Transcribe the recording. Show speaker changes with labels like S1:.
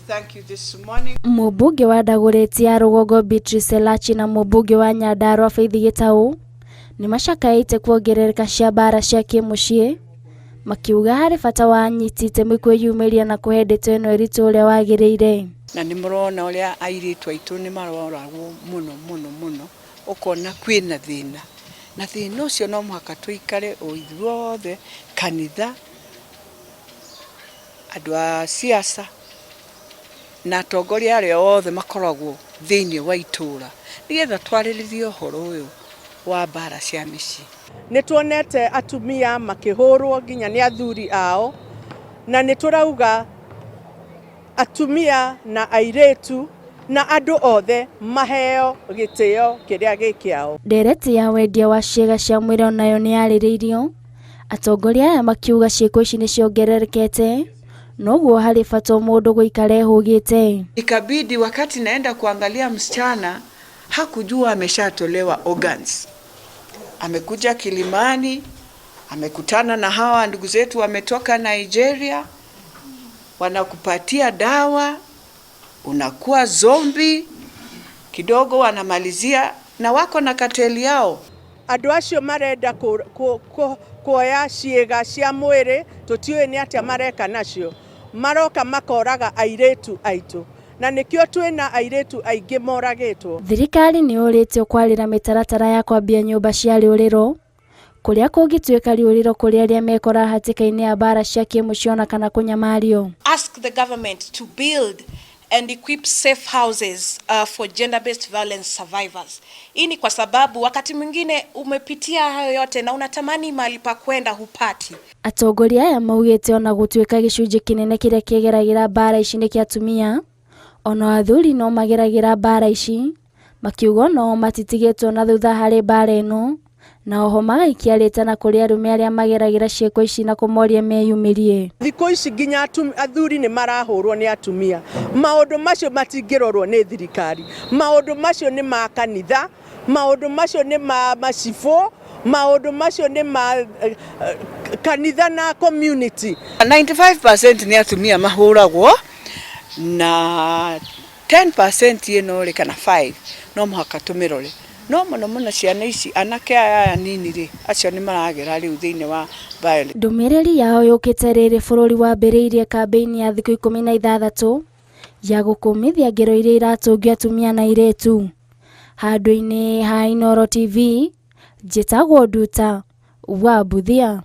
S1: Thank you this morning.
S2: Mũmbunge wa Dagoretti ya Rũgongo Beatrice Elachi na mũmbunge wa Nyandarua Faith Gĩtaũ nĩ macakaĩte kuongerereka cia mbara cia kĩmũciĩ, makiuga harĩ bata wa anyiti itemi kwĩyumĩria na kũhe ndeto ĩno ũritũ ũrĩa wagĩrĩire.
S1: Na nĩ mũrona ũrĩa airĩtu aitũ nĩ maroragwo mũno mũno mũno, ũkona kwĩna thĩna, na thĩna ũcio no mũhaka tũikare o ithuothe, kanitha, andũ a siasa na atongoria arĩa othe makoragwo thĩinĩ wa itũra, nĩgetha twarĩrĩrie ũhoro ũyũ wa mbara cia mĩciĩ.
S3: Nĩ tuonete atumia makĩhũrwo nginya nĩ athuri ao, na nĩ tũrauga atumia na airĩtu na andũ othe maheo gĩtĩo kĩrĩa gĩ kĩao.
S2: Ndereti ya wendia wa ciĩga cia mwĩrĩ onayo nĩ yarĩrĩirio, atongoria aya makiuga ciĩko ici nĩ ciongererekete, noguo harĩ bata mũndũ gũikara ehũgĩte.
S1: Ikabidi wakati naenda kuangalia msichana hakujua ameshatolewa organs. Amekuja Kilimani, amekutana na hawa ndugu zetu wametoka Nigeria, wanakupatia dawa, unakuwa zombi kidogo, wanamalizia na wako na cartel yao.
S3: Andũ acio marenda kuoya ciĩga cia mwĩrĩ, tũtiũĩ nĩ atĩa mareka nacio, maroka makoraga airĩtu aitũ, na nĩkĩo twĩna airĩtu aingĩ moragĩtwo.
S2: Thirikari nĩ yũrĩtio kwarĩra mĩtaratara ya kwambia nyũmba cia rĩũrĩro kũrĩa kũngĩtuĩka rĩũrĩro kũrĩ arĩa mekora hatĩka-inĩ ya mbara cia kĩmũciĩ ona kana kũnyamario.
S4: Ask the government to build and equip safe houses for gender-based violence survivors. Hii ni kwa sababu wakati mwingine umepitia hayo yote na unatamani mahali pa kwenda, hupati.
S2: Atongoria aya maugĩte ona gũtuĩka gĩcunjĩ kĩnene kĩrĩa kĩgeragĩra mbara ici nĩ kĩa atumia, ona athuri no mageragĩra mbara ici, makiuga onao matitigĩtwo na thutha harĩ mbara ĩno, na oho magaikia rĩtana kũrĩ arũme arĩa mageragĩra ciĩko ici na kũmoria meyumĩrie.
S3: Thikũ ici nginya athuri nĩ marahũrwo nĩ atumia. Maũndũ macio matingĩrorwo nĩ thirikari, maũndũ macio nĩ ma kanitha, maũndũ macio nĩ ma macibũ, maũndũ macio nĩ ma kanitha na community.
S1: 95% nĩ atumia mahũragwo na 10% ĩno rĩ, kana 5, no mũhaka tũmĩrore, no mũno mũno ciana ici, anake aya anini rĩ, acio nĩ maragera rĩu thĩinĩ wa violence.
S2: Ndũmĩrĩri yao yũkĩte rĩrĩ bũrũri wambĩrĩirie kambĩini ya thikũ 16 ya gũkũmithia ngero iria iratũngio atumia na airĩtu. Handũ-inĩ ha Inooro TV, njĩtagwo Nduta wa Mbuthia.